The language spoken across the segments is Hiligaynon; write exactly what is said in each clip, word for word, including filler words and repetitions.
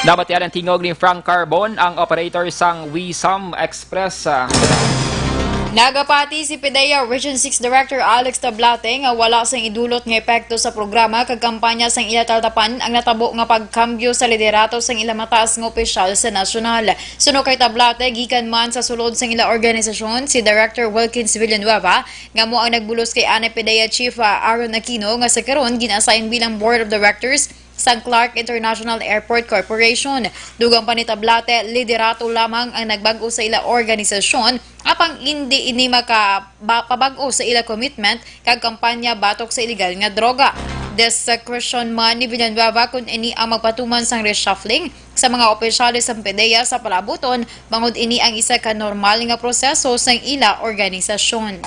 Nabatian ang tingog ni Frank Carbon, ang operator sang Wisam Express. Nagapati si PDEA Region six Director Alex Tablate nga wala sang idulot nga epekto sa programa kag kampanya sang ila taltapan ang natabo nga pagkambyo sa liderato sang ila mataas nga opisyal sa nasyonal. Suno kay Tablate, gikan man sa sulod sang ila organisasyon, si Director Wilkins Villanueva, nga amo ang nagbulos kay anay PDEA Chief, ah, Aaron Aquino, nga sa karon gin-assign bilang Board of Directors sang Clark International Airport Corporation. Dugang pa ni Tablate, liderato lamang ang nagbag-o sa ila organisasyon, apang indi ini maka-, ba-, pabag-o sa ila commitment kag kampanya batok sa iligal nga droga. Discretion man ni Villanueva kon ini ang magpatuman sang reshuffling sa mga opisyales sang PDEA sa palaabuton, bangod ini ang isa ka normal nga proseso sang ila organisasyon.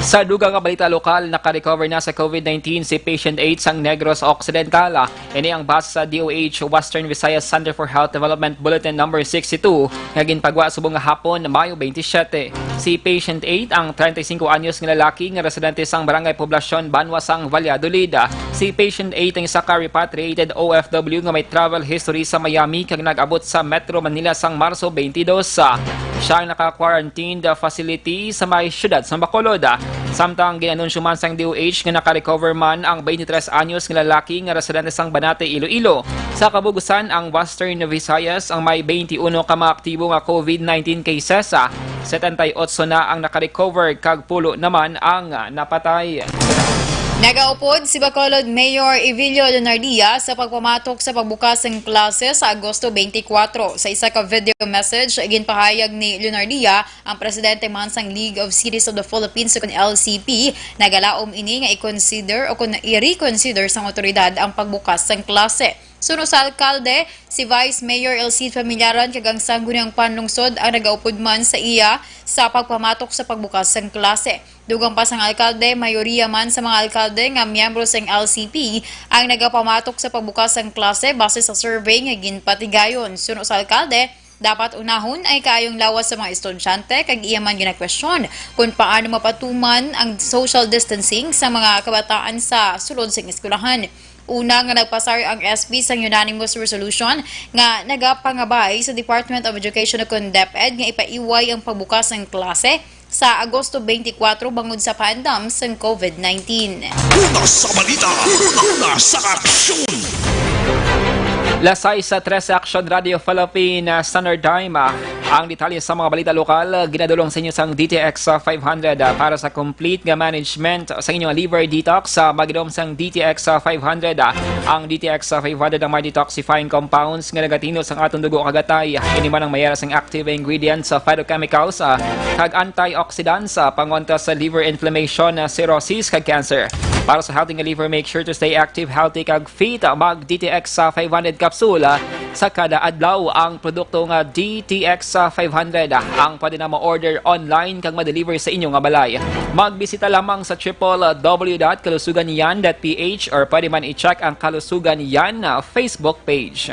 Sa dugang nga balita lokal, naka-recover na sa COVID nineteen si Patient eight sang Negros Occidental. Ini ang base sa D O H Western Visayas Center for Health Development Bulletin Number sixty-two nga ginpagwa subong nga hapon, Mayo twenty-seven. Si Patient eight ang treinta y cinco anyos nga lalaki nga residente sang Barangay Poblacion, banwa sang Valladolid. Si Patient eight ang isa ka repatriated O F W nga may travel history sa Miami kag nag-abot sa Metro Manila sang Marso twenty-two. Siya ang naka-quarantined facility sa may siyudad sa Bacolod. Samtang gin-anunsyo man sang D O H nga naka-recover man ang twenty-three anyos nga lalaki nga residente sang Banate, Iloilo. Sa kabugusan, ang Western Visayas ang may twenty-uno ka mga aktibo nga COVID nineteen cases. Setenta y ocho na ang naka-recover kag pulo naman ang napatay. Nagaupod si Bacolod Mayor Evilio Leonardia sa pagpamatok sa pagbukas sang klase sa Agosto twenty-four. Sa isa ka video message, ginpahayag ni Leonardia, ang presidente man sang League of Cities of the Philippines, o kon L C P, nagalaom ini nga i-consider o kon i-reconsider sang awtoridad ang pagbukas sang klase. Suno sa alkalde, si Vice Mayor Elcid Familiaran kag ang Sangguniang Panlungsod ang nagaupod man sa iya sa pagpamatok sa pagbukas sang klase. Dugang pa sang alkalde, mayoriya man sa mga alkalde nga miyembro sang L C P ang nagapamatok sa pagbukas sang klase base sa survey nga ginpatigayon. Suno sa alkalde, dapat unahon ang kaayong lawas sa mga estudyante kag iya man ginakwestiyon kon paano mapatuman ang social distancing sa mga kabataan sa sulod sang eskwelahan. Una nga nagpasar ang S P sang unanimous resolution nga nagapangabay sa Department of Education o kon DepEd nga ipaiway ang pagbukas sang klase sa Agosto twenty-four bangod sa pandam sang COVID nineteen. Una sa balita, una sa aksyon. Las sais sa Trece Action Radio Philippine, ah, Standard Time. Ah, ang detalye sa mga balita lokal, ah, ginadulong sa inyo sang D T X, ah, five hundred. Ah, para sa complete nga management sa inyong liver detox, ah, mag-inom sang D T X, ah, five hundred. Ah, ang D T X, ah, five hundred ang may detoxifying compounds nga nagatinod sang atong dugo kag atay. Ini man ang mayara sang active ingredients sa phytochemicals, ah, kag antioxidants, ah, pangontra sa liver inflammation, ah, cirrhosis, kag cancer. Para sa healthy nga liver, make sure to stay active, healthy, kag fit. Ah, mag D T X, ah, five hundred capsule, ah, sa kada adlaw. Ang produkto nga D T X, ah, five hundred, ah, ang pwede na ma-order online kag ma-deliver sa inyo nga balay. Magbisita lamang sa triple W dot kalusugan yan dot P H or pwede man i-check ang Kalusugan Yan, ah, Facebook page.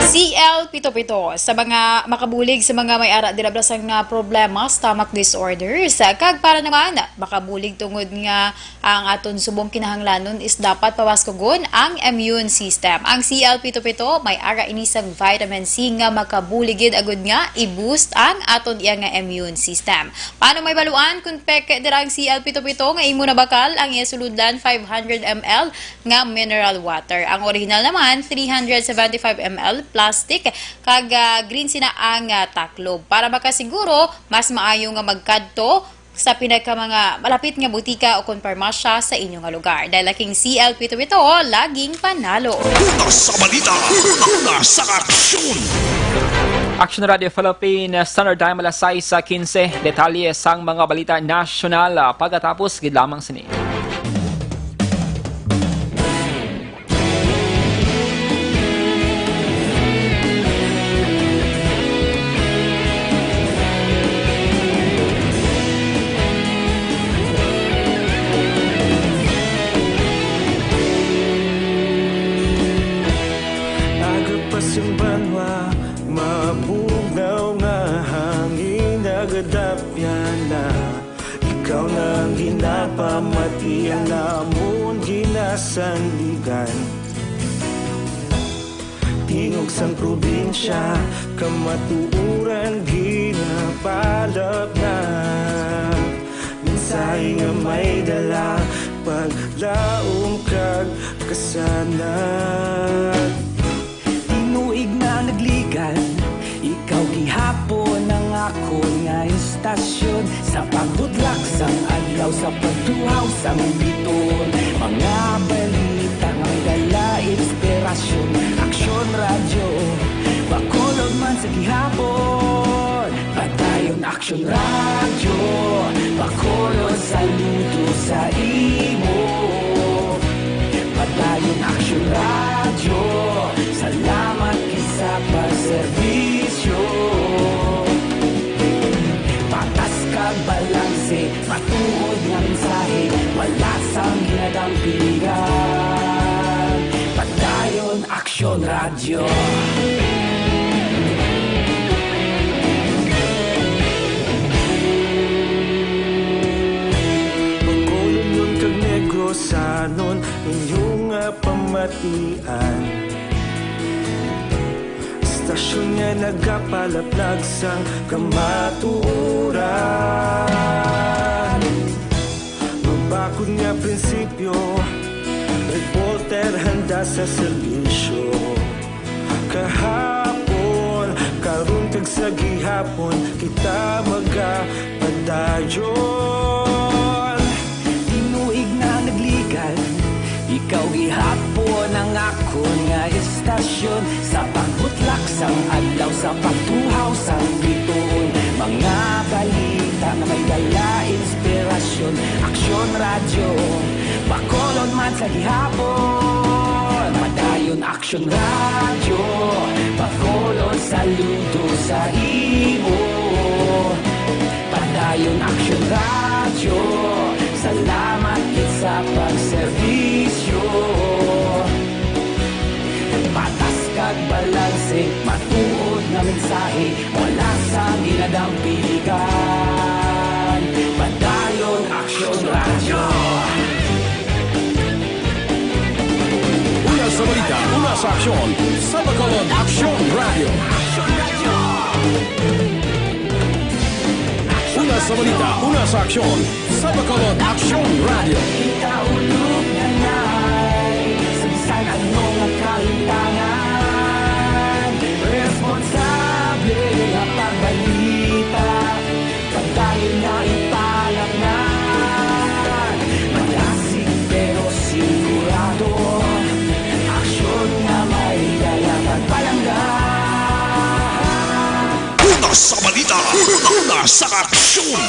C L pito pito, sa mga makabulig sa mga may ara dira bala sang, ah, problema, stomach disorders, ah, kag para naman makabulig tungod nga ang aton subong kinahanglanon is dapat pabaskugon ang immune system. Ang C L pito pito may ara ini sang vitamin C nga makabulig gid agud nga i-boost ang aton iya nga immune system. Paano may baluan kung peke dira ang C L pito pito nga imo nabakal ang iya sulodlan five hundred M L nga mineral water. Ang original naman, three hundred seventy-five M L plastic, kag, ah, green sina ang, ah, taklob. Para makasiguro, mas maayo nga magkadto sa pinaka mga malapit nga butika o kon parmasya sa inyo nga lugar. Dahil laking C L pito pito, laging panalo. Una sa balita, una sa aksyon. Action Radio Philippine Standard Time, alas sais sa quince. Detalye sang mga balita nasyonal, ah, pagkatapos gid lamang sini. Aga pa sing banwa, mabugaw nga hangin, nagadapyan na. Ikaw na ang ginapamati, ang amon ginasandigan. Tingog sang probinsya, kamatuoran ginapalapnap. Mensahe nga may dala, paglaom kag kasanag. Tinuig na nagligan, ikaw gihapon ang akon nga istasyon. Sa pagbutlak sang adlaw, sa pagtuhaw sang biton, mga balita nga may dala inspirasyon. Aksyon Radyo, Bacolod man sa gihapon. Padayon Aksyon Radyo, Bacolod, saludo sa imo. Padayon Aksyon Radyo, salamat gid sa pagserbisyo. Patas kag balanse, matuod nga mensahe, wala sang ginadampigan. Padayon Aksyon Radyo. Bacolodnon kag Negrosanon, inyo nga pamatian. Istasyon nga nagapalaplag sang kamatuoran. Mabakod nga prinsipyo, reporter handa sa serbisyo. Kahapon, karon kag sa gihapon, kita magapadayon. Tinuig na nagligan, ikaw gihapon ang akon nga istasyon. Sa pagbutlak sang adlaw, sa pagtuhaw sang bituon, mga balita nga may dala inspirasyon. Aksyon Radyo, Bacolod man sa gihapon. Padayon Aksyon Radyo, Bacolod, saludo sa imo. Padayon Aksyon Radyo, salamat gid sa pagserbisyo. Patas kag balanse, matuod nga mensahe, wala sang ginadampigan. Padayon Aksyon Radyo. Una sa balita, una sa aksyon, sa Bacolod Aksyon Radyo. Una sa balita, una sa aksyon, sa Bacolod Aksyon Radyo. Kita ulog na nay, sa bisan ano nga kalimtangan, responsable nga pagbalita. Pagdayon na ipalapnan, malasig pero sigurado. Aksyon nga may dala kag palangga. Una sa balita, una sa aksyon.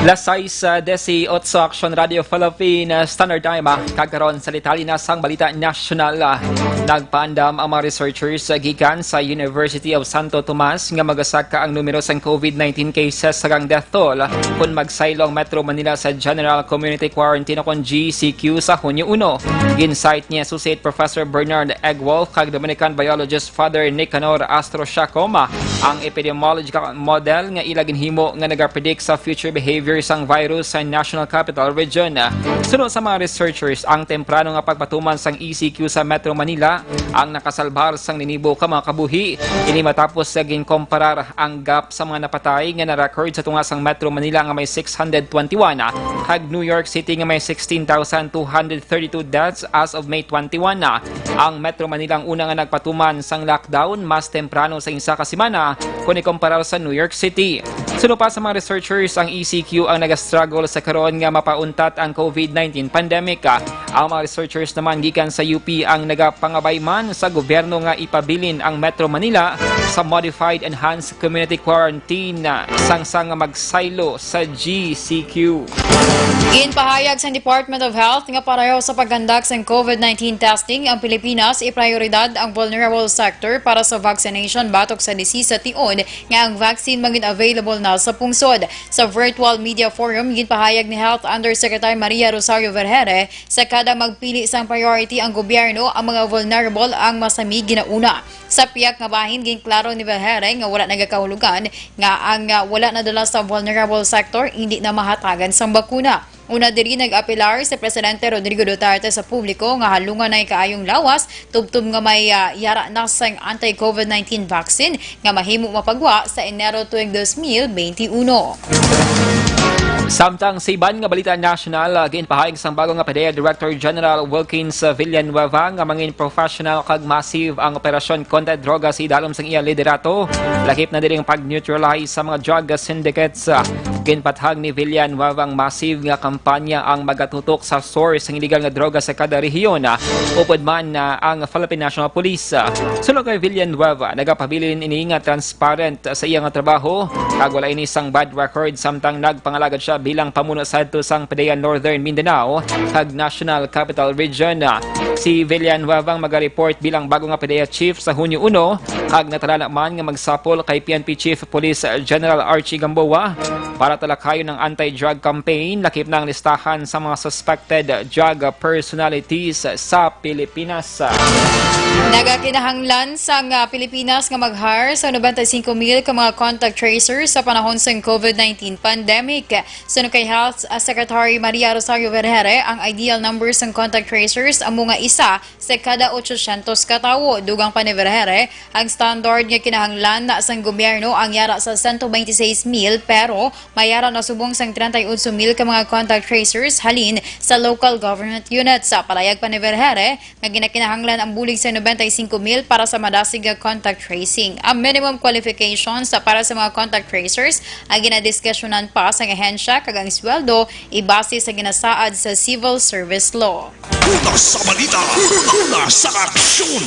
Las sais, ah, dieciocho, Aksyon Radio Philippine, ah, Standard Time, ah. Kag karon sa detalye na sang balita nasyonal, ah. Nagpaandam ang mga researchers, ah, gikan sa University of Santo Tomas nga magasaka ang numero sang COVID nineteen cases kag ang death toll, ah, kon magsaylo ang Metro Manila sa General Community Quarantine o kon G C Q sa Hunyo uno. Gin-cite ni Associate Professor Bernard Egwolf kag Dominican biologist Father Nicanor Astro Siacom ang epidemiological model nga ila ginhimo nga nagapredict sa future behavior sang virus sa National Capital Region. Suno sa mga researchers, ang temprano nga pagpatuman sang E C Q sa Metro Manila ang nakasalbar sang ninibo ka mga kabuhi. Ini matapos sa ginkomparar ang gap sa mga napatay nga na-record sa tunga sang Metro Manila nga may six hundred twenty-one, ah, kag New York City nga may sixteen thousand two hundred thirty-two deaths as of May twenty-one, ah. Ang Metro Manila ang una nga nagpatuman sang lockdown mas temprano sa isa ka semana kon ikumparar sa New York City. Suno pa sa mga researchers, ang E C Q ang nagastruggle sa karon nga mapauntat ang COVID nineteen pandemic, ah. Ang mga researchers naman gikan sa U P ang nagapangabay man sa gobyerno nga ipabilin ang Metro Manila sa modified enhanced community quarantine, ah, sangsa nga magsaylo sa G C Q. Ginpahayag sa Department of Health nga pareho sa pagkandak sang COVID nineteen testing, ang Pilipinas iprioridad ang vulnerable sector para sa vaccination batok sa disease sa tion nga ang vaccine mangin available na sa pungsod. Sa virtual media forum, ginpahayag ni Health Undersecretary Maria Rosario Vergeire, sa kada magpili sang priority ang gobyerno, ang mga vulnerable ang masami ginauna. Sa pihak nga bahin, ginklaro ni Vergeire nga wala nagakahulugan nga ang, ah, wala nadala sa vulnerable sector indi na mahatagan sang bakuna. Una diri, nag-apelar si Presidente Rodrigo Duterte sa publiko nga halungan na kaayong lawas tubtob nga may, ah, yara na sang anti-COVID nineteen vaccine nga mahimo mapagwa sa Enero tuig dos mil benti uno. Samtang sa iban nga balita nasyonal, ah, ginpahayag sang bago nga PDEA Director General Wilkins Villanueva nga mangin professional kag massive ang operasyon kontra droga sa idalom sang iya liderato, lakip na diri ang pag-neutralize sa mga drug syndicates. Ginpathag ni Villanueva ang massive nga kampanya ang magatutok sa source sang iligal nga droga sa kada rehiyon, ah, upod man, ah, ang Philippine National Police. Ah, suno kay Villanueva, nagapabilin ini nga transparent sa iya nga trabaho, kag wala ini sang bad record samtang nagpangalagad siya bilang pamuno sadto sang PDEA Northern Mindanao kag National Capital Region. Ah, si Villanueva ang magareport bilang bago nga PDEA chief sa Hunyo uno, kag natalana man nga magsapol kay PNP Chief Police General Archie Gamboa para talakayon ang anti-drug campaign, lakip na ang listahan sa mga suspected drug personalities sa Pilipinas. Nagakinahanglan sang, ah, Pilipinas nga mag-hire sa nobenta y singko mil ka mga contact tracers sa panahon sang COVID nineteen pandemic. Suno kay Health, ah, Secretary Maria Rosario Vergere, ang ideal number sang contact tracers amo nga isa sa kada otsosyentos ka tawo. Dugang pa ni Vergere, ang standard nga kinahanglan na sang gobyerno ang yara sa sento benti seis mil, pero may yara na subong sang trenta y ocho mil ka mga contact tracers halin sa local government units. Sa palayag pa ni Vergere nga ginakinahanglan ang bulig sa nobenta y singko mil para sa madasig nga contact tracing. Ang minimum qualifications sa para sa mga contact tracers ang ginadiskusyonan pa sang ahensya, kag ang sweldo ibase sa ginasaad sa civil service law. Una sa balita, una sa aksyon.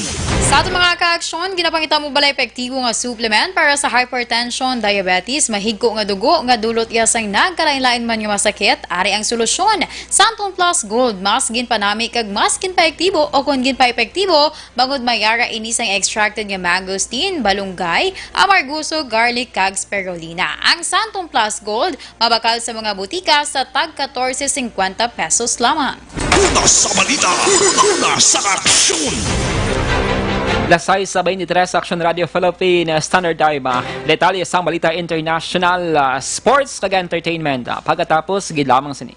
Sa aton mga kaaksyon, ginapangita mo bala epektibo nga supplement para sa hypertension, diabetes, mahigko nga dugo nga dulot iya sang nagkalain-lain man nga masakit? Ari ang solusyon. Santon Plus Gold, mas ginpanami kag mas ginpaepektibo, o kon ginpaepektibo, bangod may ara ini sang extracted nga mangosteen, balunggay, amargoso, garlic, kag spirulina. Ang Santon Plus Gold mabakal sa mga butika sa tag katorse singkwenta pesos lamang. Una sa balita, una sa aksyon. Las sais sa twenty-three, Action Radio Philippine Standard Time. Ah, detalye sang balita international, ah, sports kag entertainment, ah, pagkatapos gid lamang sini.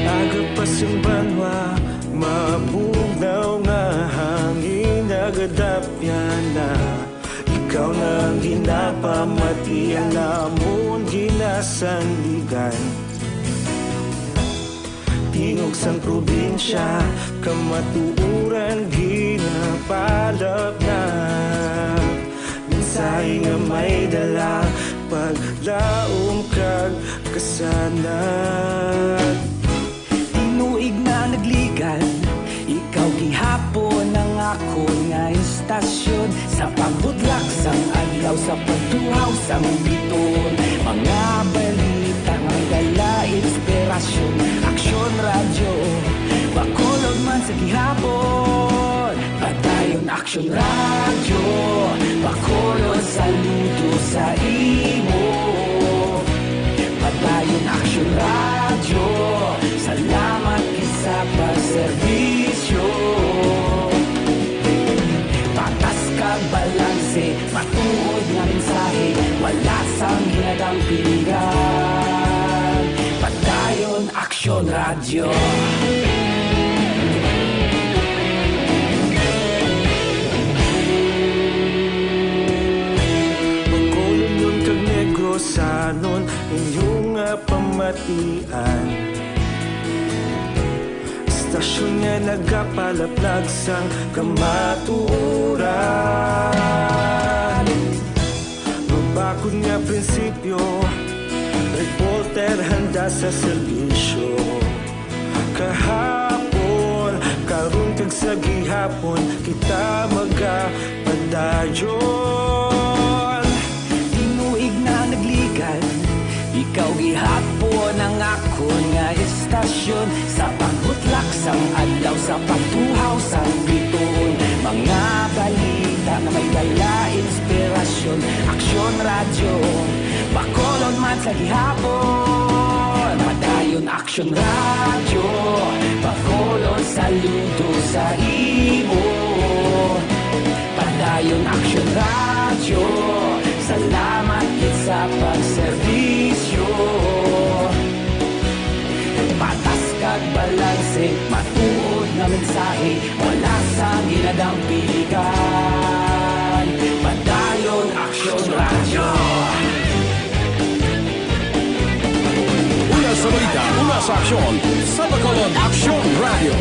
Aga pa sing banwa, mabugnaw nga hangin, nagadapyan na. Ikaw na ang ginapamati, ang amon ginasandigan. Tingog sang probinsya, kamatuoran ginapalapnap. Mensahe nga may dala, paglaom kag kasanag. Tinuig na nagligan, ikaw gihapon ang akon nga istasyon. Sa pagbudlak sang adlaw, sa pagtuhaw sang biton, mga balita nga dala inspirasyon. Aksyon Radyo, Bacolod man sa gihapon. Padayon Aksyon Radyo, Bacolod, saludo sa imo. Padayon Aksyon Radyo, salamat gid sa pagserbisyo. Patas kag balanse, matuod nga mensahe, wala sang ginadampingan. Padayon Aksyon Radyo. Bacolodnon kag Negrosanon, inyo nga pamatian. Istasyon nga nagapalaplag sang kamatuoran. Mabakod nga prinsipyo, reporter handa sa serbisyo. Kahapon, karon kag sa gihapon, kita magapadayon. Tinuig na nagligan, ikaw Ikaw gihapon ang akon nga istasyon, sa pagbutlak sang adlaw, sa pagtuhaw sang bituon. Mga balita nga may dala inspirasyon. Aksyon Radyo, Bacolod man sa gihapon. Padayon Aksyon Radyo, Bacolod saludo sa imo. Padayon Aksyon Radyo, salamat gid sa pagserbisyo. Patas kag balanse, matuod nga mensahe, wala sang ginadang pilikan. Padayon Aksyon Radyo. Una sa balita, una sa aksyon, sa Bacolod Aksyon Radyo.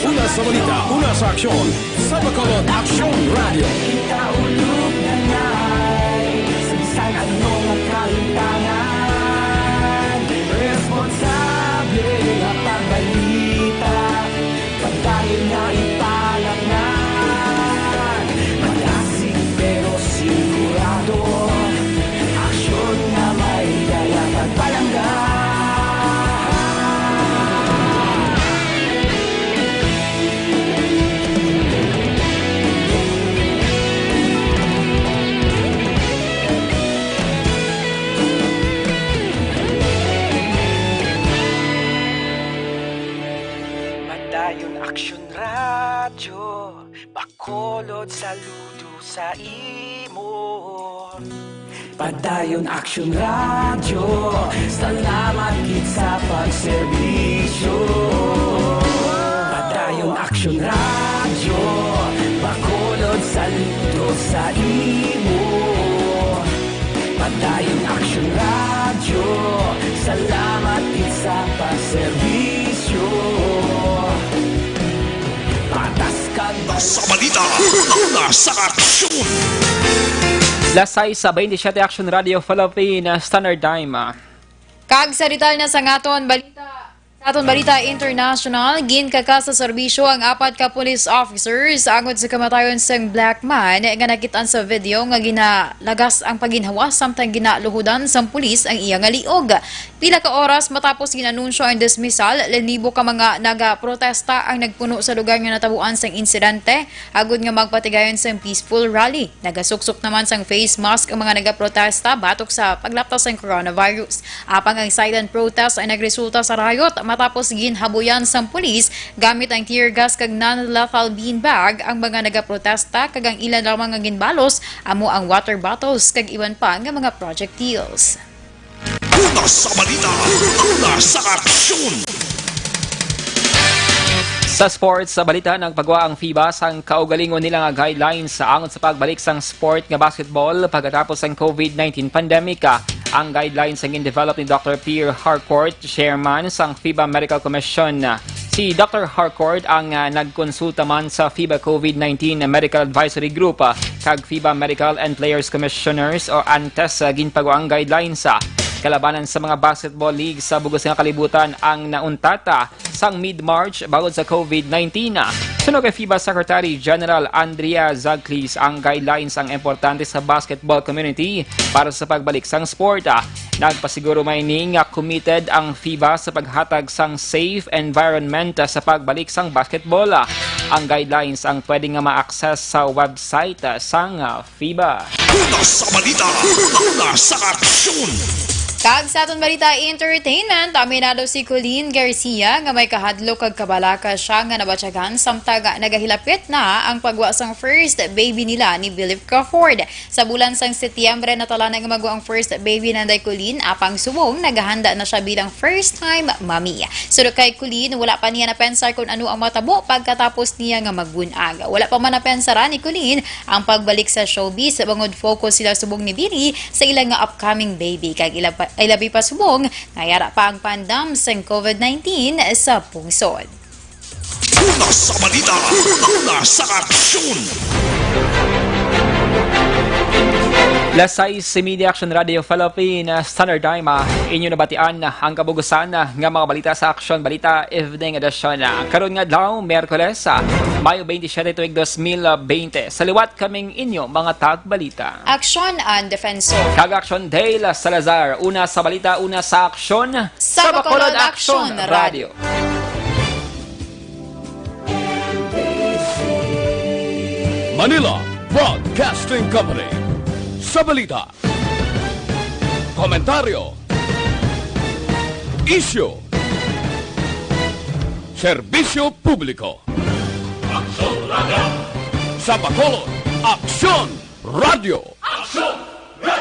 Una sa balita, una sa aksyon, sa Bacolod Aksyon Radyo. Kita ulog na ngay, sa bisan ano nga kalimtangan, responsable nga pagbalita. Padayon nga ipalatnan, malasig pero sigurado. Aksyon nga may dala pagpalangga. Padayon Aksyon Radyo, Bacolod saludo sa imo. Padayon Aksyon Radyo, salamat gid sa pagserbisyo. Padayon Aksyon Radyo, Bacolod saludo sa imo. Padayon Aksyon Radyo, salamat gid sa pagserbisyo. Patas kag Sa balita, una sa aksyon. Las sais sa twenty-seven Aksyon Radyo Philippine Standard Time. Kag sa detalye na sang aton balita, sa aton balita international, ginkaka sa serbisyo ang apat ka police officers angod sa kamatayon sang black man nga nakit-an sa video nga ginalagas ang paginhawa samtang ginaluhodan sang pulis ang iya nga liog. Pila ka oras matapos gin-anunsyo ang dismissal, linibo ka mga nagaprotesta ang nagpuno sa lugar nga natabuan sang insidente agod nga magpatigayon sang peaceful rally. Nagasuksok naman sang face mask ang mga nagaprotesta batok sa paglaptas sang coronavirus. Apang ang silent protest ay nagresulta sa riot matapos ginhabuyan sang pulis gamit ang tear gas kag non-lethal beanbag ang mga nagaprotesta, kag ang ila lamang nga ginbalos amo ang water bottles kag iban pa nga mga projectiles. Una sa balita, una sa aksyon. Sa sports, sa balita, nagpagwa ang FIBA sang kaugalingon nila nga guidelines sa angot sa pagbalik sang sport nga basketball pagkatapos sang COVID nineteen pandemic. Ang guidelines ang gin-develop ni Doctor Pierre Harcourt, chairman sang FIBA Medical Commission. Si Doctor Harcourt ang, ah, nagkonsulta man sa FIBA COVID nineteen Medical Advisory Group, ah, kag FIBA Medical and Players Commissioners o ANTES, ah, ginpagwa ang guidelines, ah, kalabanan sa mga basketball league sa bug-os nga kalibutan ang nauntata sang mid-March bangod sa COVID nineteen. Suno kay FIBA Secretary General Andrea Zaglis, ang guidelines ang importante sa basketball community para sa pagbalik sang sport. Nagpasiguro man ini nga committed ang FIBA sa paghatag sang safe environment sa pagbalik sang basketball. Ang guidelines ang pwede nga ma-access sa website sang FIBA. Una sa balita, una sa aksyon. Kag sa aton balita entertainment, aminado si Colleen Garcia nga may kahadlok kag kabalaka siya nga nabatyagan samtang nagahilapit na ang pagwa sang first baby nila ni Billy Crawford. Sa bulan sang Setyembre, natala na nga magwa ang first baby ni Nanday Colleen, apang subong naghahanda na siya bilang first-time mommy. Suno kay Colleen, wala pa niya napensar kung ano ang matabo pagkatapos niya nga magbun-ag. Wala pa man napensaran ni Colleen ang pagbalik sa showbiz, bangod focus sila subong ni Billy sa ila nga upcoming baby, kag ila pa, ilabi pa subong nga yara pa ang pandam sang COVID nineteen sa pungsod. Una sa balita, una sa aksyon. Las sais y media, Aksyon Radio Philippine Standard Time, ah, inyo nabatian ang kabugusan, ah, nga mga balita sa Aksyon Balita Evening Edition. Ah, karon nga adlaw, Miyerkules, ah, Mayo twenty-seven tuig dos mil bente. Sa liwat kaming inyo mga tagbalita. Aksyon and Defensor. Kag Aksyon Dale Salazar. Una sa balita, una sa aksyon. Sa Bacolod Aksyon Radio. Manila Broadcasting Company. Sa balita, komentaryo, isyu, serbisyo publiko. Aksyon Radio. Sa Bacolod, Aksyon Radio. Aksyon